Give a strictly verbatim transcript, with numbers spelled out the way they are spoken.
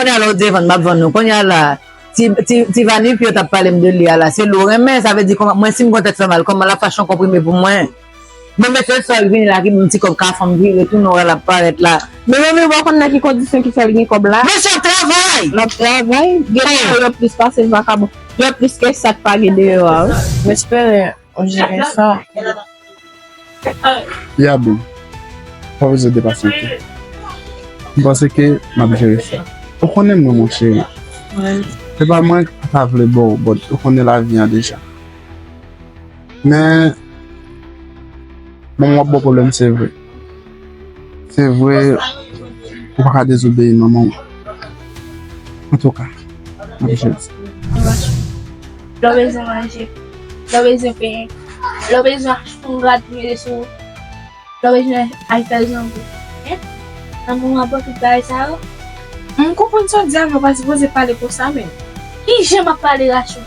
Kounye a la ou di vann, m ap vann nou. Kounye a la, ti, ti, ti Vanipyot ap pale m de li a la. Se li w renmen, sa vle di kòman, mwen si m gon tèt fè mal, kòman l ap fache yon konprime pou mwen? Bon, mesye, sa k vini la, ki bon ti kòb ka fè m vire, tounen w wè l ap parèt la. Men, men, men, w pa konn nan ki kondisyon ki fè l gen kòb la? Mesye ap travay! L ap travay, gen deyò yo plis pase vakabon. Yo plis ke sa k pa gen deyò a, wi. M espere ou jere sa. Ya bon. Pa bezwen depase tou. M panse ke m ap jere sa. Ou konnen mwen, monchè. Se pa mwen ki pa vle ba w, but ou konnen lavi a deja. Men, manman w ap ba w pwoblèm, se vre. Se vre, ou pa ka dezobeyi manman w. Antouka, m ap jere sa. Lè w bezwen manje, lè w bezwen penyen, lè w bezwen achte yon rad pou mete sou ou, lè w bezwen al fè zanmi. Lanmou w ap ba w tout bagay sa yo. M konprann sa w di a, men w pa sipoze pale konsa menm. Ki jan m ap pale, Rachou?